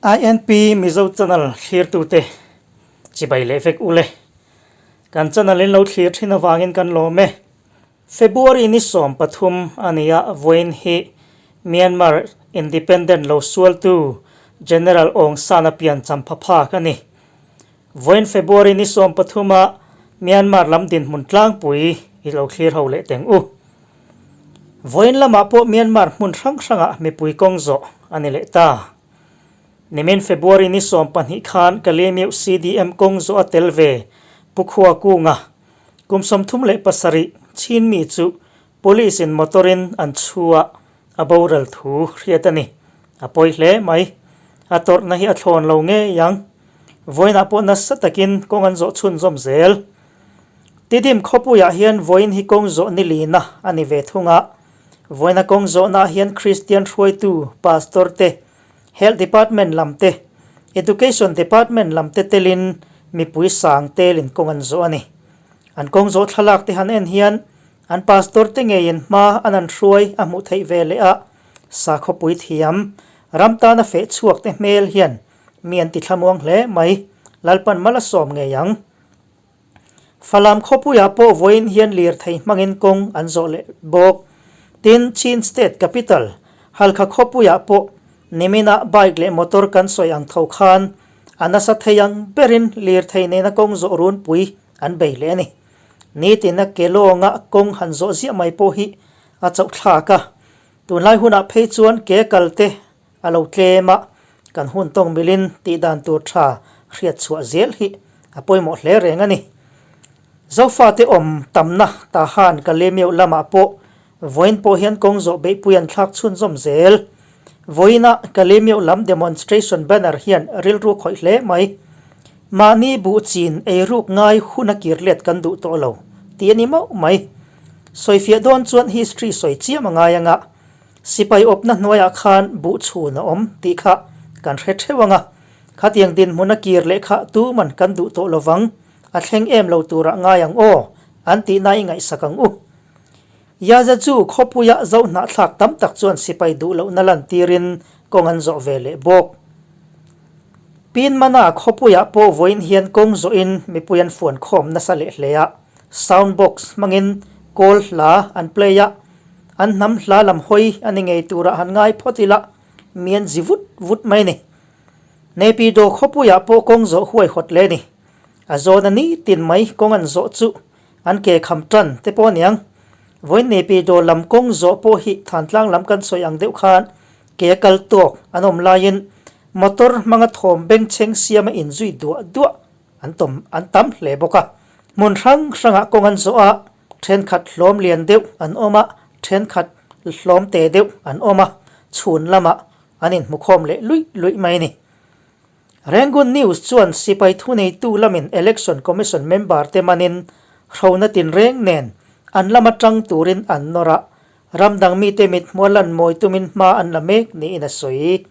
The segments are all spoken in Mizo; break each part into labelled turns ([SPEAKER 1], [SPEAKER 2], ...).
[SPEAKER 1] INP Mizo channel thlirtute chibai leh vek ule. Kan channel in lo thlir thin avangin kan lawm e. February ni 13 a nia vawiin hi Myanmar Independent lo sualtu General Aung San a pian champha phak a ni. Vawiin February ni 13 a Myanmar lam dinhmun tlangpui i lo thlir ho leh teng u. Vawiin lamah pawh Myanmar hmun hrang hrangah mipui kawng zawh a ni leh ta. Nimin February ni 12 khan Kalemiuh CDM kawng zawh a tel ve Pu Khua Kunga kum 37 chin mi chu Police in motor in an chhu a, a boral thu hriat a ni. A pawi hle mai. A tawrhna hi a thlawn lo ngei ang. Vawiinah pawh nasa takin kawng an zawh chhunzawm zel. Tidim khawpuiah hian vawiin hi kawng zawh ni lina a ni ve thung a. Vawiina kawng zawhnaah hian Kristian hruaitu, Pastor te, Health Department lam te, Education Department lam te telin mipui sang telin kawng an zawh a ni. An kawng zawh thlalak te han en hian an pastor te ngeiin hma an an hruai a hmuh theih ve leh a, sakhawpui thiam, ram tana feh chhuak te hmel hian mi an ti thlamuang hle mai, Lalpan mal a sawm ngei ang. Falam khawpuiah pawh vawiin hian lirthei hmangin kawng an zawh leh bawk. Tin, Chin State Capital, Halkha khawpuiah pawh niminah bike leh motor kan sawi ang tho khan a nasa thei ang berin lirthei nena kawng zawh runpui an bei leh a ni. Nitina ke lawnga kawng han zawh ziah mai pawh hi a chauh thlak a. Tunlai hunah phei chuan ke kal te a lo tlem a, kan hun tawng milin tih dan tur tha hriat chhuah zel hi a pawimawh hle reng a ni. Zofate awm tamna Tahan Kalemiau lamah pawh vawiin pawh hian kawng zawh beihpui an thlak chhunzawm zel. Vawiina Kalemiau lam demonstration banner hian rilru khawih hle mai. Mahni buh chin eiruk ngai hun a kir let kan duh tawh lo tih a ni mauh mai. Sawifiah dawn chuan history sawi chiam a ngai anga Sipai awpna hnuaiah khan buh chhun a awm tih kha kan hre theuh ang a, khatiang dinhmun a kir leh kha tuman kan duh tawh lovang, a thleng em lo turah ngai ang aw, an tihna i ngaihsak ang u. Yaza chu khawpuia zohnahthlak tam tak chuan sipai duh lohna lantirin kawng an zawh ve leh bawk. Pinmana khawpuiah pawh vawiin hian kawng zawhin mipui an fuan khawm nasa leh hle a, sound box hmangin kawl hla an play a, An hnam hla lam hawi a ni ngei turah han ngai phawt ila, mi an zi vut vut mai a ni. Naypyidaw khawpuiah pawh kawng zawh huai hawt leh a ni. A zawn a ni tin mai kawng an zawh chu an ke kham tan te pawh a niang. Vawiin Naypyidaw lam kawng zawh pawh hi Thantlang lam kan sawi ang deuh khan ke a kal tawk an awm laiin motor hmanga thawm bengchheng siama inzui duah duah an tawm an tam hle bawk a. Hmun hrang hrangah kawng an zawh a, thenkhat hlawm lian deuh an awm a, thenkhat hlawm te deuh an awm a, chhun lamah an inhmukhawm leh luih luih mai a ni. Rangoon News chuan sipai thuneitu lamin Election Commission member te manin hrona tinreng nen an lama tang turin an nawr a, ram dang mite mithmuh a lan mawi tumin hma an la mek niin a sawi.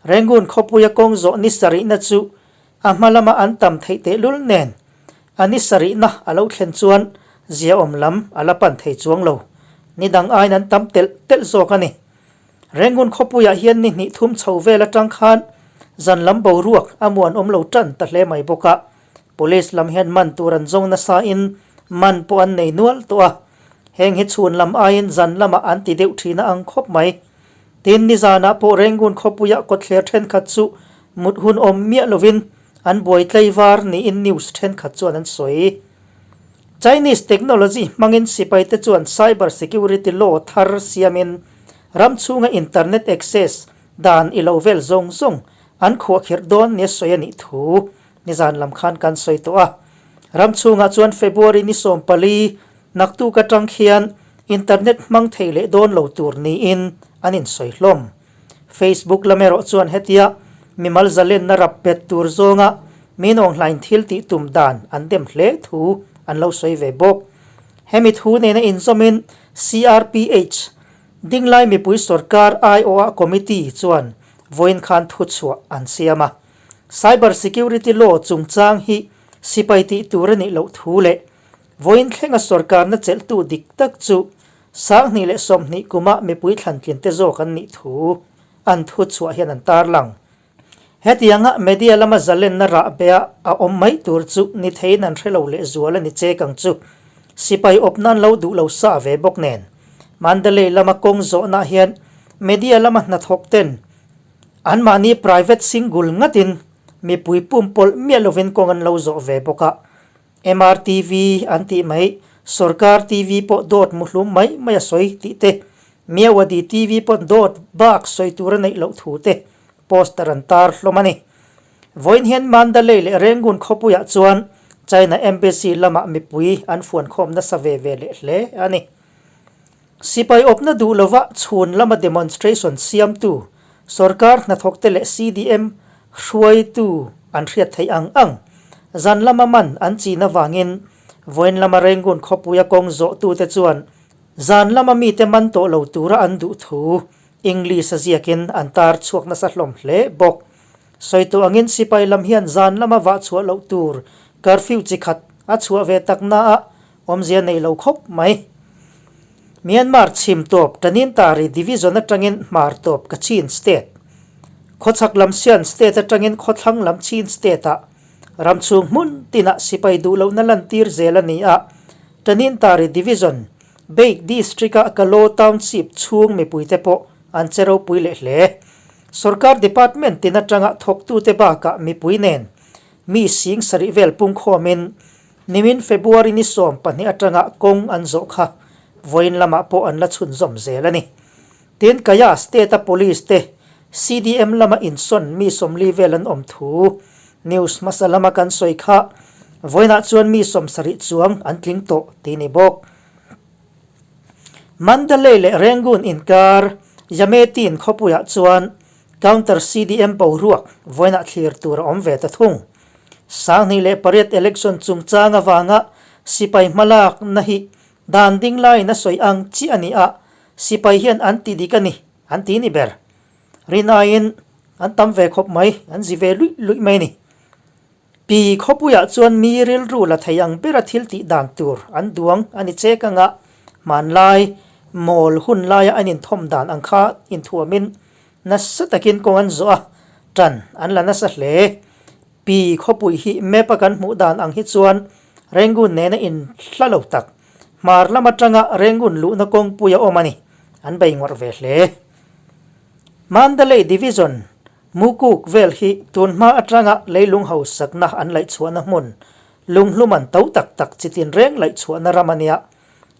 [SPEAKER 1] Rangoon khawpuia kawng zawh ni sarihna chu A hma lama an tam theih tehlul nen a ni sarihna a lo thlen chuan ziaawm lam a la pan thei chuang lo. Ni dang aiin an tam telh telh zawk a ni. Rangoon khawpuiah hian ni hnih thum chho vel atang khan zan lam boruak a muan awm lo tan ta hle mai bawk a. Police lam hian man tur an zawng nasa in man pawh an nei nual tawh a. Heng hi chhun lam aiin zan lamah an ti deuh thin a ang khawp mai. Tin, nizanah pawh Rangoon khawpuiah kawtthler thenkhat chu mut hun awm miah lovin an buai tlaivar niin news thenkhat chuan an sawi. Chinese technology hmangin sipaite chuan cyber security law thar siamin ram chhunga internet access dan i lo vel zawng zawng an khuahkhirh dawn nia sawi a nih thu nizan lam khan kan sawi tawh a. Ram chhungah chuan February ni 14 Naktuk atang khian internet hmang thei leh dawn lo tur niin an insawi hlawm. Facebook lam erawh chuan hetia mimal zalenna rap bet tur zawnga min awnghlain thil tih tum dan an dem hle thu an lo sawi ve bawk. Hemi thu nena inzawmin CRPH, Dinglai Mipui Sorkar aiawha Committee chuan vawiin khan thuchhuah an siam a. Cyber Security Law chungchang hi sipai tih tur a nih loh thu leh Vawiin thlenga sorkarna chelhtu dik tak chu 2020 kuma mipui thlantlin te zawk an nih thu an thu chhuah hian an tarlang. Hetianga media lama zalenna rah bea a awm mai tur chu ni theiin an hre lo lehzual a ni chek ang chu. Sipai awp nan lo duh lo sa ve bawk nen. Mandalay lama kawng zawhna hian media lama hnathawk ten anmahni private single ngatin mipui pumpawlh miah lovin kawng an lo zawh ve bawk a. MRTV an tih mai, Sorkar TV pawh dawt muhlum mai mai a sawi tih te, Myawaddy TV pawh dawt bak sawi tur a neih loh thu te poster an tar hlawm a ni. Vawiin hian Mandalay leh Rangoon khawpuiah chuan China Embassy lamah mipui an fuankhawm nasa ve ve leh hle a ni. Sipai awpna duh lova chhun lama demonstration siamtu sorkar hnathawkte leh CDM hruaitu an hriat theih ang ang zan lama man an chin avangin vawiin lama Rangoon khawpuia kawng zawhtute chuan zan lama mite man tawh lo tura an duh thu English a ziakin an tar chhuak nasa hlawm hle bawk. Sawi tawh angin sipai lam hian zan lama vah chhuah loh tur curfew chi khat a chhuah ve tak naah Awmzia nei lo khawp mai. Myanmar chhim tawp Tanintari Division atangin hmar tawp Kachin State, khawchhak lam Sian State atangin khawthlang lam Chin State-ah ramchhung hmun tinah sipai duh lohna lantir zel a ni a, Tanintari Division, Beik District-a Kalaw Township chhung mipuite pawh an che ropui leh hle. Sorkar department tin atanga thawktute bakah mipui nen mi sing sarih vel pungkhawmin Nimin February ni 12 atanga kawng an zawh kha vawiin lamah pawh an la chhunzawm zel a ni. Tin, Kaya State-a Police te CDM lama insawn mi 40 vel an awm thu news hmasa lama kan sawi kha vawiinah chuan mi 70 chuang an tling tawh tih ni bawk. Mandalay leh Rangoon inkar Yametin khawpuiah chuan Counter CDM boruak vawiinah thlir tur a awm ve ta thung. 2008 election chungchang avanga sipai hmalakna hi dan ding laiin a sawi ang chiah a ni a, sipai hian an ti dik a ni, an ti ni ber. Rin aiin an tam ve khawp mai, an zi ve luih luih mai a ni. Pi khawpuiah chuan mi rilru la thei ang bera thil tih dan tur an duang a ni chek anga, hmanlai mawl hun laia an inthawm dan ang kha inthuamin Nasa takin kawng an zawh a, ṭan an la nasa hle. Pi khawpui hi map a kan hmuh dan ang hi chuan Rangoon nena inhla lo tak, hmar lam atanga Rangoon luhna kawngpui a awm a ni, an bei ngawrh ve hle. Mandalay Division, Mukuk vel hi tun hma atanga leilung hausakna an laihchhuahna hmun, lunghlum an to tak tak chitin reng laihchhuahna ram a nia.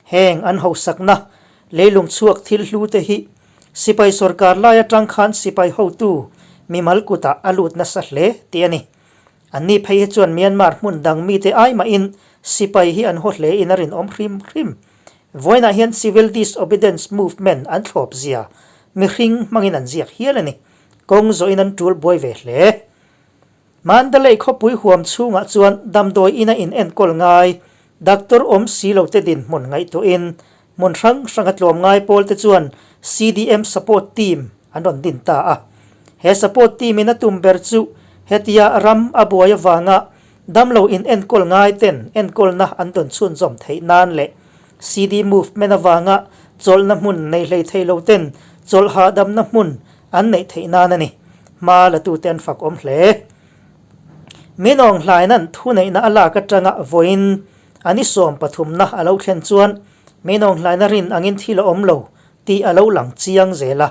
[SPEAKER 1] Heng an hausakna, leilung chhuak thil hlu te hi sipai sorkar lai atang khan sipai hotu mimal kutah a lut nasa hle tih a ni. Anni phei hi chuan Myanmar hmun dang mite ai mahin sipai hi an haw hle in a rinawm hrim hrim. Vawiinah hian Civil Disobedience Movement an thlawp zia mihring hmangin an ziak hial a ni. Kawng zawhin an tul buai ve hle. Mandalay khawpui huam chhungah chuan damdawi ina in enkawl ngai, doctor awm si lo te dinhmun ngaihtuahin hmun hrang hranga tlawm ngai pawl te chuan CDM support team an rawn din ta a. He support team in a tum ber chu hetia ram a buai avanga damlo in enkawl ngai ten enkawlna an dawn chhunzawm theih nan leh CD movement avanga chawlhna hmun nei hlei thei lo ten chawlh hahdamna hmun an neih theih nan a ni. Hma la tute an fak awm hle. Min awng hlain an thuneihna a lak atanga vawiin a ni sawmpathumna a lo thlen chuan min awng hlaina rin angin thil a awm lo tih a lo lang chiang zel a.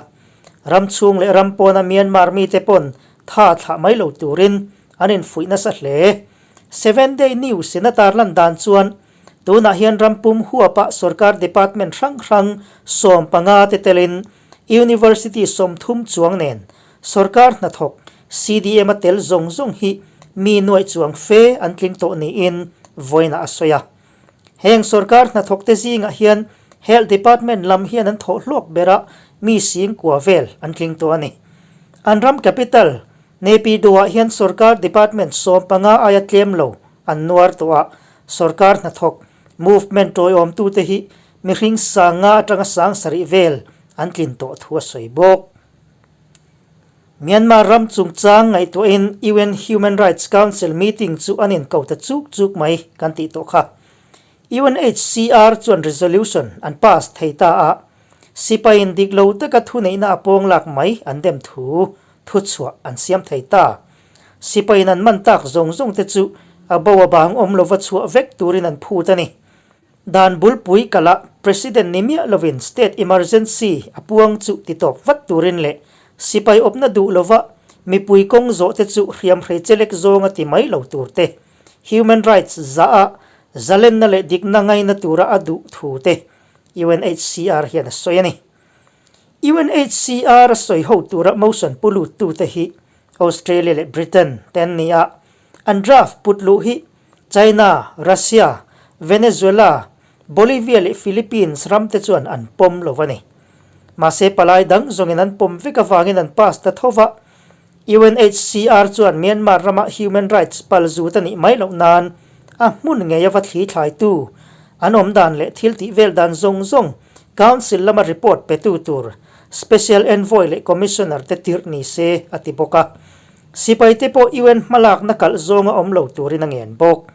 [SPEAKER 1] Ram chhung leh ram pawna Myanmar mite pawn tha thlah mai lo turin an infuih nasa hle. Seven Day News in a tarlan dan chuan tunah hian ram pum huapa sorkar department hrang hrang 15 te telin University 30 chuang nen sorkar hnathawk CDM a tel zawng zawng hi mi nuaih chuang fe an tling tawh niin vawiinah a sawi a. Heng sorkar hnathawkte zingah hian Health Department lam hian an thawh hlawk bera mi 9000 vel an tling tawh a ni. An ram capital Naypyidaw-ah hian sorkar department 15 aia tlem lo an nuar tawh a, sorkar hnathawk movement tawiawmtute hi Mihring 5000 atanga 7000 vel an tlin tawh thu a sawi bawk. Myanmar ram chungchang ngaihtuahin UN Human Rights Council meeting chu an inko ta chuk chuk mai kan tih tawh kha. UNHCR chuan resolution an pass thei ta a, sipaiin dik lo taka thuneihna a pawng lak mai an dem thu thuchhuah an siam thei ta. Sipaiin an man tak zawng zawng te chu a bo a bang awm lova chhuah vek turin an phut a ni. Dan bulpui kalah President ni miah lovin State Emergency a puang chu ti tawp vat turin leh sipai awpna duh lova mipui kawng zawh te chu hriamhrei chelek zawnga ti mai lo tur te, Human Rights zah a zalenna leh dikna ngaina tura a duh thu te UNHCR hian a sawi a ni. UNHCR a sawi ho tura motion pu luttute hi Australia leh Britain te an ni a, an draft put luh hi China, Russia, Venezuela, Bolivia leh Philippines ram te chuan an pawm lo a ni. Mahse palai dang zawngin an pawm vek avangin an pass ta tho va, UNHCR chuan Myanmar rama human rights pal zut a nih mai loh nan a hmun ngei a va thli thlaitu an awm dan leh thil tih vel dan zawng zawng Council lama report petu tur Special Envoy leh Commissioner te tirh ni se a ti bawk a. Sipaite pawh UN hmalakna kalh zawnga awm lo turin a ngen bawk.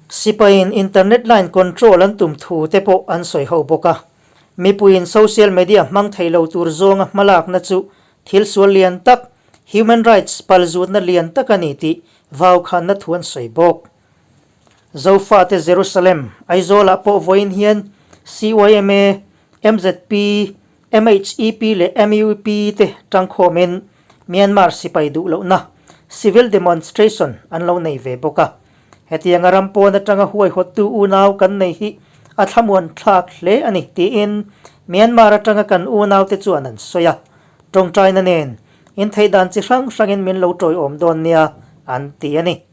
[SPEAKER 1] Sipaiin internet line control an tum thu te pawh an sawi ho bawk a. Mipuiin social media hmang thei lo tur zawnga hmalakna chu Thil sual lian tak, human rights palzutna lian tak a ni tih vaukhanna thu an sawi bawk. Zofate Jerusalem, Aizawlah pawh vawiin hian CYMA, MZP, MHEP leh MUP te tangkhawmin Myanmar sipai duh lohna civil demonstration an lo nei ve bawk a. Hetianga ram pawn atanga huaihawttu unau kan nei hi a thlamuan thlak hle a ni tiin Myanmar atanga kan unaute chuan an sawi a. Tawngtaina nen intheih dan chi hrang hrangin min lo tawiawm dawn nia an ti a ni.